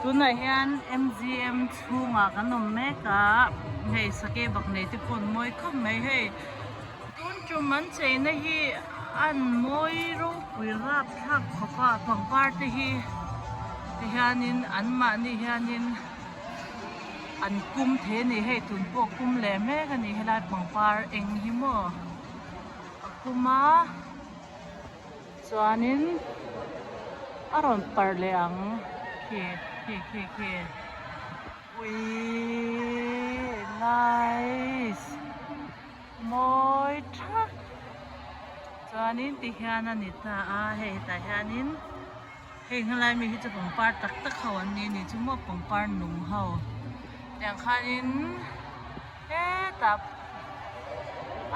Tunah hian M_G_M chhungah kan awm mek a hei sakei bak nei te pawh an mawi khawp mai hei tun tum an cheina hi an mawi ropui rapthlak khawp a pangpar te hi tihianin anmahni hianin an kum thei a ni hei tun pawh kum leh mek a ni helai pangpar eng hi maw a kum a. Chuanin a rawn parh leh ang khi khi khi khi uiii nice mawi thak chuanin tihian a ni ta a hei hetah hianin hei helai mi hi chu pangpar tak tak ho an ni a ni chu maw pangpar nung ho tiang khanin. Hetah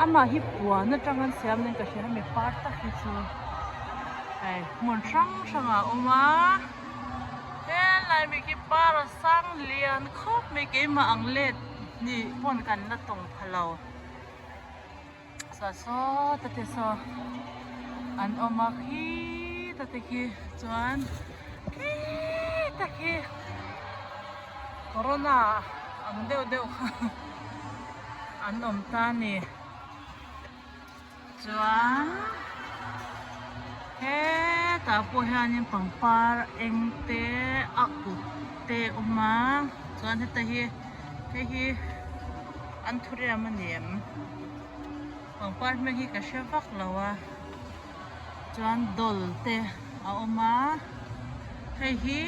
amah hi puan atang an siam niin ka hria hemi par tak hi chu hei hmun hrang hrangah a awm a helai mi khi par a sang lian khawp mai keimah ang let hnih pawn kan la tawng pha lo. Chuan sawta te saw an awm a khita te khi chuan khita khi corona ang deuh deuh kha an awm ta a ni chuan hetah pawh hianin pangpar eng te a uk te a awm a chuan heta hi hei hi an thuriam a ni em pangpar hming hi ka hre vak lo a chuan dawl te a awm a hei hi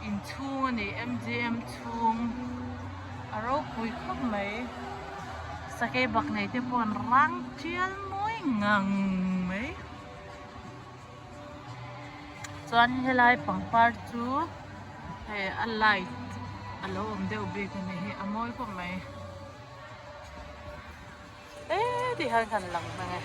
inchhung a ni m g m chhung a ropui khawp mai sakei bak nei te pawh an rang tial mawi ngang mai chuan helai pangpar chu hei a light a lo awm deuh bik a ni hi a mawi khawp mai eee ti hian kan lang hmang e.